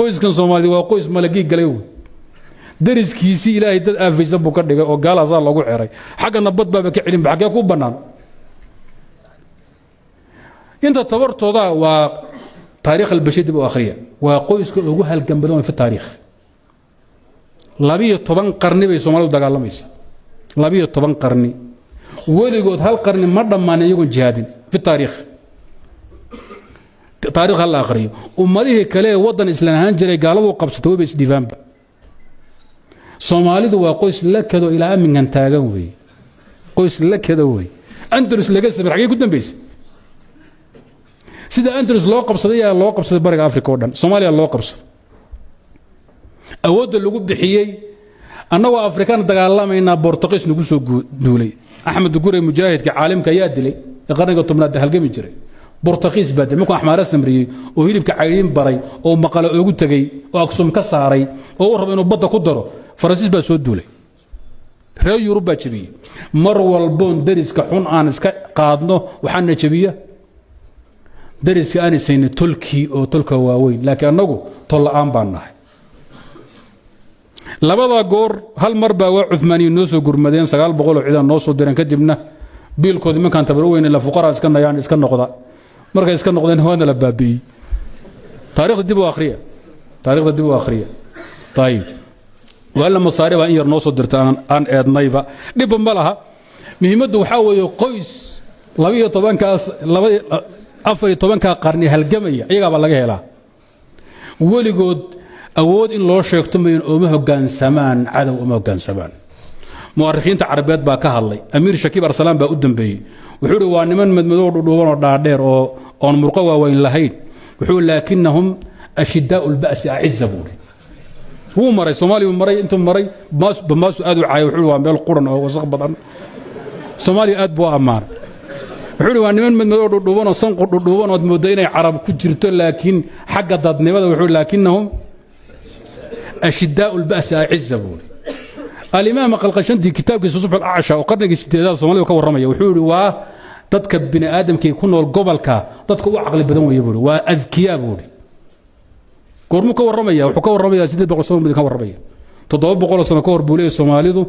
Qoyskan Soomaalida waa qoys malagii galay wey. Dariskiisii Ilaahay dad aafaysan buu ka dhigay oo gaalaasaa loogu xeray. Xaggana bad baaba ka celinba, xaggee ku bannaan? Inta tabartooda waa taarikh albashir dib u akhriya. Waa qoyska ugu halgan badan fi taariikh. 12 qarni bay Soomaalidu dagaalamaysa, 12 qarni. Weligood hal qarni ma dhammaanin iyagoon jihaadin fi taariikh. Taarikh ha la akhriyo. Ummadihii kale ee waddan islaan ahaan jiray gaaladu qabsatay wayba isdhiibaanba. Soomaalidu waa qoys la kado ilaa aminkan taagan weeye, qoys la kado wey. Andalus laga samay, xagee ku dambaysay? Sida Andalus loo qabsaday ayaa loo qabsaday Bariga Africa oo dhan. Soomaaliya loo qabsaday, awoodda lagu bixiyey. Annagoo Afrikaan dagaalamaynaa Bortuqiis nagu soo duulay. Axmed Gure, mujaahidka caalimka, ayaa dilay ee qarniga 10aad halgami jiray. Bortuqiis baa dilay markuu Axmaara samriyey oo hilibka caydhiin baray oo maqale oogu tegey oo Aksum ka saaray oo u rabo inuu badda ku daro. Faransiis baa soo duulay, reer Yurub baa jebiyey. Mar walboon dariska xun aan iska qaadno, waxaana jebiya dariska aan isayna tolkii oo tolka waaweyn, laakiin annagu tol la'aan baan nahay. Labada goor hal mar baa waa Cumaaniyiin noo soo gurmadeen, 900 oo ciidan noo soo direen. Kadibna biilkoodii markaan tabar weyn ila fuqaraa iska nayaan, iska noqda. Markay iska noqdeen waana la baabi'iyey. Taarikhda dib u akhriya, taarikhda dib u akhriya. Ayib, waalla masaari baa in yar noo soo dirta aan eednayba, dhibba ma laha. Muhiimaddu waxaa weeye qoys 12-kaas, 14-kaa qarni halgamaya, iyagaabaa laga helaa. Weligood awood in loo sheegto mayan, ooma hoggaansamaan cadow, ooma hoggaansamaan. Mu'arikhiinta Carabeed baa ka hadlay. Amiir Shakiib Arsalaan baa u dambeeyey. Wuxuu uhi waa niman madmadow, dhudhuuban oo dhaadheer oo oon murqo waaweyn lahayn. Wuxuu لكنهم أشداء البأس أعزة buuhi. Wuu maray Soomaaliya, maray intuu maray Bamaasu aad u caayay. Wuxuu waa meel quran oo wasaq badan. Soomaaliya aad buu ammaanay. Wuxuu waa niman madmadow, dhudhuuban oo sanqu dhudhuuban ood mooddo inay Carab ku jirto, laakiin xagga dadnimada wuxuu لكنهم أشداء البأس أعزة buuhi. Alimaam Qalqashanti kitaabkiisa Subx Alacsha oo qarnigii 8aad Soomaalida ka warramaya, wuxuu yihi waa dadka bini aadamkii ku nool gobolka dadka u caqli badan weeye buuhi, waa adkiyaa buuhi. Goormuu ka warramaya? Wuxuu ka warramaya 800 sano buu ka warramaya. 700 sano ka hor buu leeyahy Soomaalidu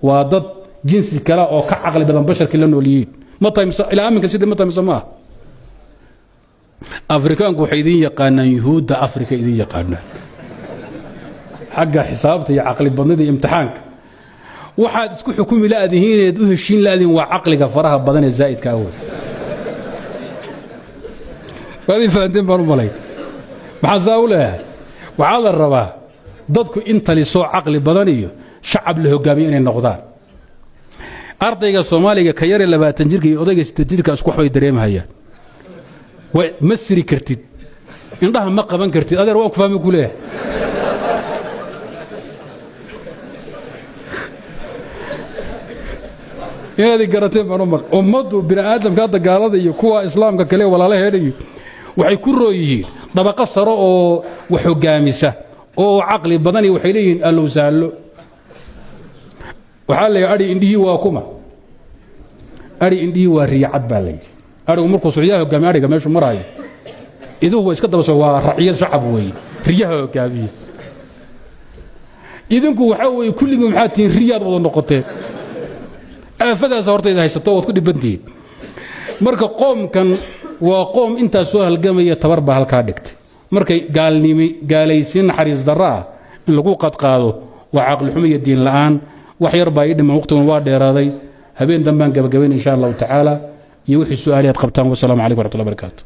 waa dad jinsi kale oo ka caqli badan basharkii la nool yihiin. Ma tahay mise ilaa aminka sidii ma tahay mise ma ah? Afrikaanku waxay idin yaqaanaan, Yuhuudda Afrika idin yaqaanaan xagga xisaabta iyo caqli badnida iyo imtixaanka. Waxaad isku xukumi la'dihiineed u heshiin la'dihiin waa caqliga faraha badan ee zaa'idka ah wey. Waad ii fahanteen baan u malay. Maxaa saa u leeyahay? Waxaa la rabaa dadku in talisoo caqli badan iyo shacab la hogaamiyo inay noqdaan. Ardayga Soomaaliga ka yaree 20 jirka iyo odayga 8 jirka isku waxbay dareemhayaan. Ma siri kartid, indhaha ma qaban kartid. Adeer, waan ku fahmi ku leeyahay. Inaad garateen baan u mal. Ummaddu bini aadamka hadda gaalada iyo kuwa islaamka kale walaalaheena iyo waxay ku roo yihiin dabaqo saro oo wax hogaamisa oo caqli badan iyo waxay leeyihiin allow saallo. Waxaa la yidhi adhi indhihii waa kuma, adhi indhihii waa riyacad baa la yidhi. Adhigu markuu socyaa hogaamiya adhiga meeshuu maraayo, iduhu waa iska daba so, waa raciyad shacab weeye, riyaha hogaamiya. Idinku waxaa weeye kulligii maxaad tihiin? Riyaad wada noqoteen. Aafadaasa hortayda haysato, waad ku dhibantihiin. Marka qoomkan waa qoom intaas soo halgamaya, tabar baa halkaa dhigtay. Markay gaalnimi gaalaysiin naxariis darro ah in lagu qadqaado waa caqli xumo iyo diin la'aan. Wax yar baa ii dhiman, waqtigan waa dheeraaday. Habeen dambaan gabagabayn insha Allahu tacaala iyo wixii su-aaliyaad qabtaan. Wasalaamu calaykum waraxmatullahi barakaatu.